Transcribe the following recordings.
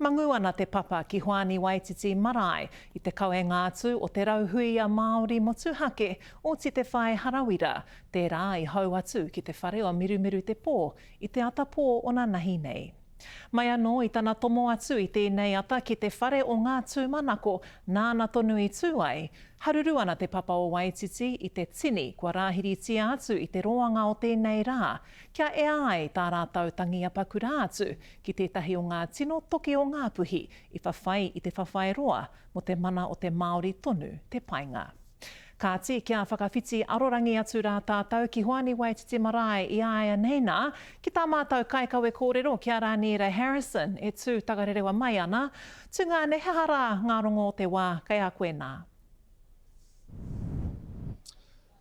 Mangu ana te papa ki Hoani Waititi Marae i te kawenga atu o te rauhuia Māori motuhake o Titewhai Harawira, tērā i hou atu ki te whare o Mirumiru Te Pō i te ata pō o nanahi nei. Mai anō i tana tomo atu i tēnei ata ki te whare o ngā tūmanako nāna tonu i tū ai, haruru ana te papa o Waititi i te tini kua rāhiritia atu i te roanga o tēnei rā, kia ea ai tā rātou tangi apakura atu ki tētahi o ngā tino toki o Ngāpuhi i whawhai i te whawhai roa mō te mana o te Māori tonu te painga. Kāti, kia whakawhiti arorangi atu rā tātou ki Hoani Waititi Marae i a ia nei nā, ki tā mātou kaikawe kōrero ki a Rāniera Harrison e tū takarerewa mai ana. Tungāne, he aha rā ngā rongo o te wā kei a koe nā?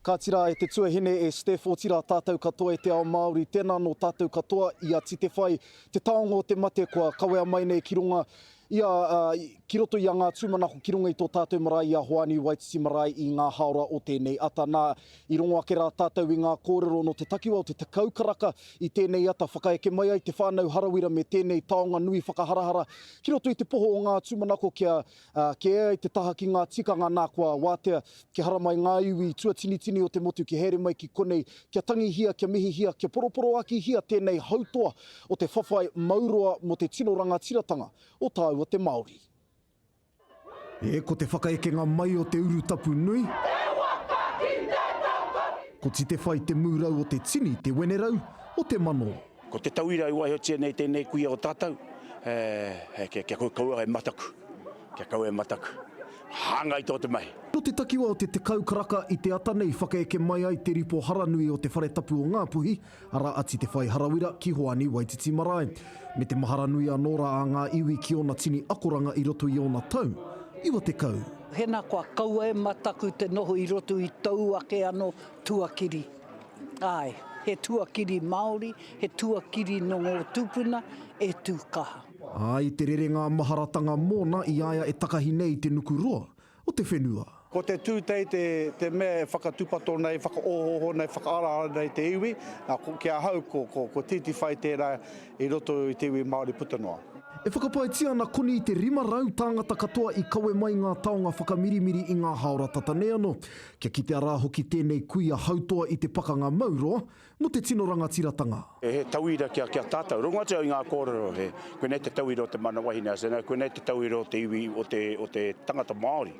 Kāti rā e te tuahine e Steph, otirā tātou katoa e te ao Māori, tēnā nō tātou katoa i a Titewhai, te taonga o te mate kua kawea mai nei ki runga i a, ki roto i a Ngā Tūmanako ki runga i tō tātou marae i a Hoani Waititi Marae i ngā haora o tēnei ata. Nā, i rongo ake rā tātou i ngā kōrero nō te takiwa o te 10 karaka i tēnei ata whakaeke mai ai te whānau Harawira me tēnei taonga nui whakaharahara ki roto i te poho o Ngā Tūmanako kia, kia ea ai te taha ki ngā tikanga nā kua wātea kia haramai ngā iwi tuatinitini o te motu ki haere mai ki konei kia tangihia, kia mihihia, kia poroporoakihia tēnei hautoa o te whawhai mauroa mō te tino rangatiratanga o tāua te Māori. E, ko te whakaekenga mai o te urutapu nui. Te waka ki te tapa! Ko Titewhai te mūrau o te tini, te wenerau o te mano. Ko te tauira i waihotia nei tēnei kuia o tātou, he, kia kaua e mataku, kia kaua e mataku. Hāngai tō te mahi. Nō te takiwa o te 10 karaka i te ata nei whakaeke mai ai te ripo haranui o te whare tapu o Ngāpuhi, arā a Titewhai Harawira ki Hoani Waititi Marae. Me te mahara nui anō rā a ngā iwi ki ōna tini akoranga i roto i ōna tau 90. Hena koa, kaua e mataku te noho i roto i tou ake ano tuakiri. Āe, he tuakiri Māori, he tuakiri nō ngō tūpuna, e tū kaha. Ā, i te rere ngā maharatanga mōna i a ia e takahi nei i te nuku roa o te whenua. Ko te tūtei te, te mea e whakatūpato nei, whakaohooho nei, whakaaraara nei te iwi, nā, ko, ki ahau, ko, ko, ko Tītīwhai tērā i roto i te iwi Māori puta noa. E whakapaetia ana koni i te 500 tāngata katoa i kawe mai ngā taonga whakamirimiri i ngā haora tata nei anō. Kia kitea rā hoki tēnei kuia hautoa i te pakanga mauroa mō te tino rangatiratanga. He tauira kia kia tātou. Rongo atu au i ngā kōrero, he, koinei te tauira o te mana wahine, I said, no, koinei te tauira o te iwi, o te, o te tangata Māori.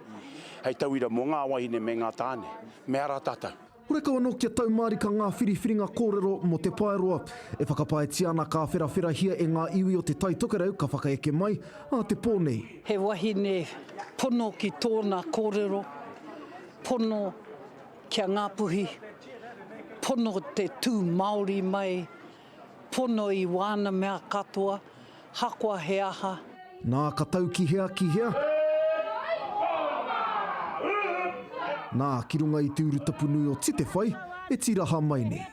Hei tauira mō ngā wahine me ngā tāne. Me ara tātou. Horekau anō kia tau mārika ngā whiriwhiringa kōrero mō Te Paeroa. E whakapaetia ana ka wherawherahia e ngā iwi o Te Tai Tokerau ka whakaeke mai ā te pō nei. He wahine pono ki tōna kōrero, pono ki a Ngāpuhi, pono te tū Māori mai, Pono i wāna mea katoa, hakoa he aha. Nā, ka tau ki hea, ki hea? Nā, ki runga i te urutapu nui o Titewhai, e tīraha mai nei.